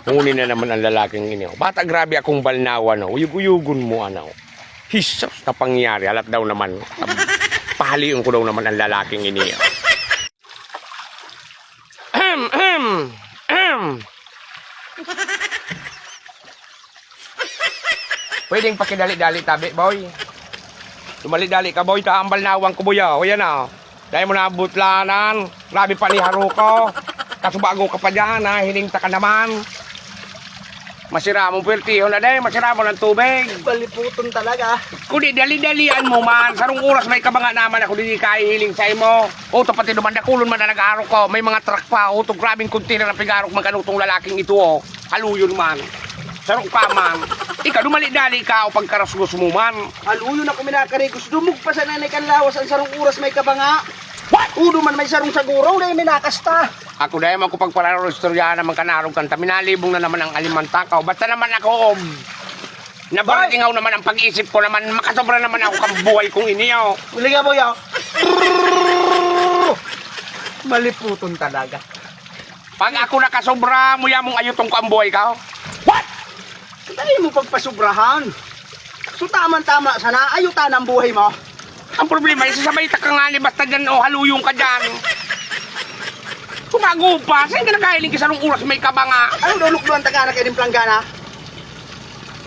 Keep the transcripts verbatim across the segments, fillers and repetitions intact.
Nguni na naman ang lalaking ini, oh. Bata, grabe akong balnawan, oh. Uyog-uyogon mo, ano. Hisos na pangyari, halat daw naman. Pahalion ko daw naman ang lalaking ini, oh. Ahem, ahem, ahem. Pwedeng pakidali-dali tabi, boy. Dumali-dali ka, boy. Ta ang balnawan ko, boy, oh. Yan, oh. Dai mo nabutlanan. Grabe pa ni Haruko. Kasubago ka pa diyan, ha? Hiling ta ka naman. Masira mong pwertihon na, dai. Masira mo ng tubig. Baliputon talaga. Kundi dali-dalian mo man. Sarong oras may kabanga naman ako di kahihiling sa imo. O, tapos pati naman, dakulon man na nag-arok ko. May mga truck pa. O, to, grabing container ang pigarok man kanutong lalaking ito, oh. Haluyon man. Sarong ka man. Ikaw, dumali-dali ka o pagkarasgos mo man. Haluyon ako minakarigos. Dumog pa sa nanay kan lawas ang sarong oras may kabanga. What? Udo man may sarong sagurong, dai minakasta. Ako dai man ko pagpararo istoryahan naman kanarog kan ta. Minalibong na naman ang alimantakaw. Basta naman ako, og, nabaratingaw naman ang pag-isip ko naman. Makasobra naman ako kan buhay kong ini, oh. Uli nga, boy, oh. Maliputon talaga. Pag ako nakasobra, muya mong ayuton ko ang buhay ka, oh. What? Dai mo pagpasobrahan. So, tama-tama sana, ayutan ang buhay mo. Ang problema, isasabay ta ka nga ni basta dyan o haluyong ka dyan. Sumago pa, saan ka nagkahiling ka sarong oras may kabanga? Ano daw lukduan ta ka na kayo ng planggana?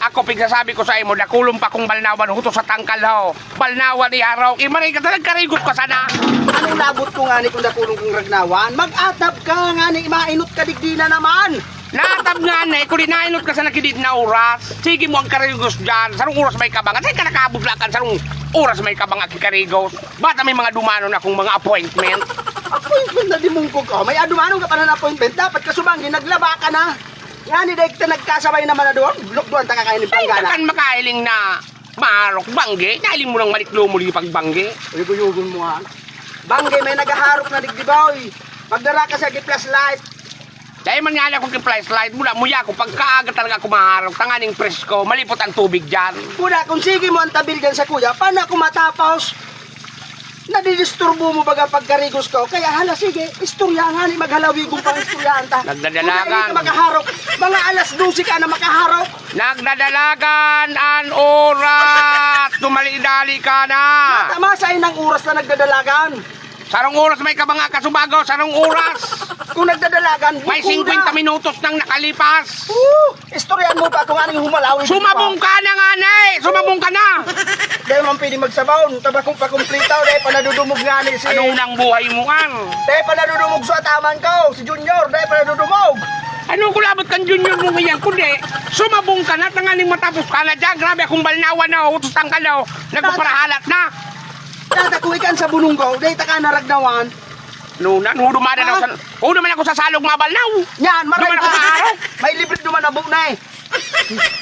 Ako, pigsasabi ko sa imo, dakulon pa kong balnawan, huto sa tangkal, ho. Balnawan, iaraw, imaray ka, talagang karigot ka sana. Anong labot ko nga ni kung dakulon kong ragnawan? Mag-atab ka nga ni, mainot ka digdi na naman. Natab nga na, eh, kung di nainot ka sa nakidid na oras, sige mo ang karigos dyan. Sarong oras may kabanga. Saan ka nakaabot lakan? Sarong oras may kabanga, kikarigos. Bata may mga dumanon akong mga appointment. Appointment na dimungkog ka. May adumanon ka pa na appointment. Dapat kasubang, naglaba ka na. Nga ni, dahil kita nagkasabay naman na doon. Lukduan ta ka kayo ni Ay, Planggana. Takan makahiling na maarok, banggi. Nahiling mo lang maliklo mo yung pagbanggi. Uyog-uyogon mo, ha? Banggi, may nagaharok na digdi, boy. Magdara ka sa gi-flashlight. Dahil man nga ako kay flashlight, mula muya ako, pagkaaga talaga ako maharap, tanganing presko, malipot ang tubig dyan. Kuda, kung sige mo ang tabil dyan sa kuya, paano ako matapos? Nadidisturbo mo baga pagkarigos ko? Kaya hala, sige, istorya nga ni, maghalawigong pang istoryahan ta. Nagdadalagan. Kuda, hindi ka makaharok. Mga alas dose ka na makaharok. Nagdadalagan an oras! Dumali-dali ka na! Tama sa inang oras na nagdadalagan. Sarong oras may kabanga ka, subago, sarong oras. Kung nagdadalagan, May bukura. singkwenta minutos nang nakalipas. Oo, istoryahan mo pa kung anong humalaw. Sumabong ka na nga na eh! Sumabong ka na! Dahil man pwede magsabon, tabakong pakumplitaw, dahil pa nadudumog nga ni si Ano nang buhay mo kan? Dahil pa nadudumog sa ataman ko, si Junior, dahil pa nadudumog. Ano ko labot kan Junior mo ngayon, kundi sumabong ka na, tanganing matapos ka na dyan. Grabe akong balnawan na, utos ang kalaw. Nagpaparahalat na. Tata, kung ikan sa bununggaw, dahil ta ka naragnawan. No, nan, hudo man ako Ha? sa, hudo man ako sa salog, mabalnaw. Yan, maray Duman ako ka. maarok. May libre duman abo na eh.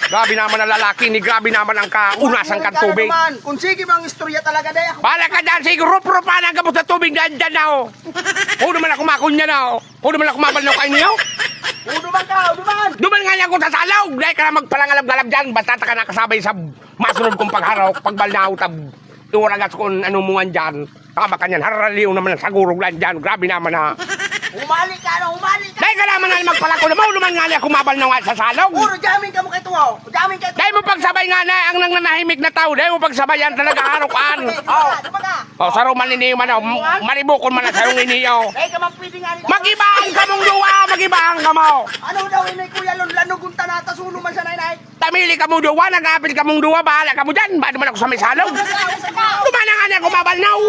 Grabe naman ang lalaki ni, grabe naman ang kaunasan kan Wala ka tubig. naman. Kung sige bang istorya talaga, dahil ako. Bala ka dyan, sige, rup-rupa na ang gabos na tubig na dyan na, oh. Hudo man ako makunya na, oh. Hudo man ako mabalnaw kayo niyo. Hudo man ka, hudo man. Duman nga niya ako sa salog, dahil ka na magpalangalab-galab dyan, basta ta ka nakasabay sa masunod kong pagharok, pagbalnaw, tab, iwaragas ko ano mo nga dyan. Tama ka niyan, haraliw naman ang sagurog lang dyan. Grabe naman, ha. Humali ka, ano, humali ka. Dahil ka naman na magpalako naman, naman nga niya kumabalnaw nga sa salog. Puro jamming ka mo kay Tuwaw. Jamming kay Dahil mo pagsabay nga na, ang nananahimik na tao, dahil mo pagsabayan talaga harokan. Oh. Ano ba ka? Oh, saro man ini man, oh. M-, maribukon man ang sarong ini, oh. Dahil ka man pwede nga rin. Mag-ibahan kamong duwa, mag-ibahan kamo. Ano daw ini, Kuya Lon? Lanugon ta na, tas ulo man sa naynay. Tamili kamo duwa, nag-aapil kamong duwa, bahala kamo dyan. Bado man ako sa may salog. Kumana nga niya, kumabalnaw.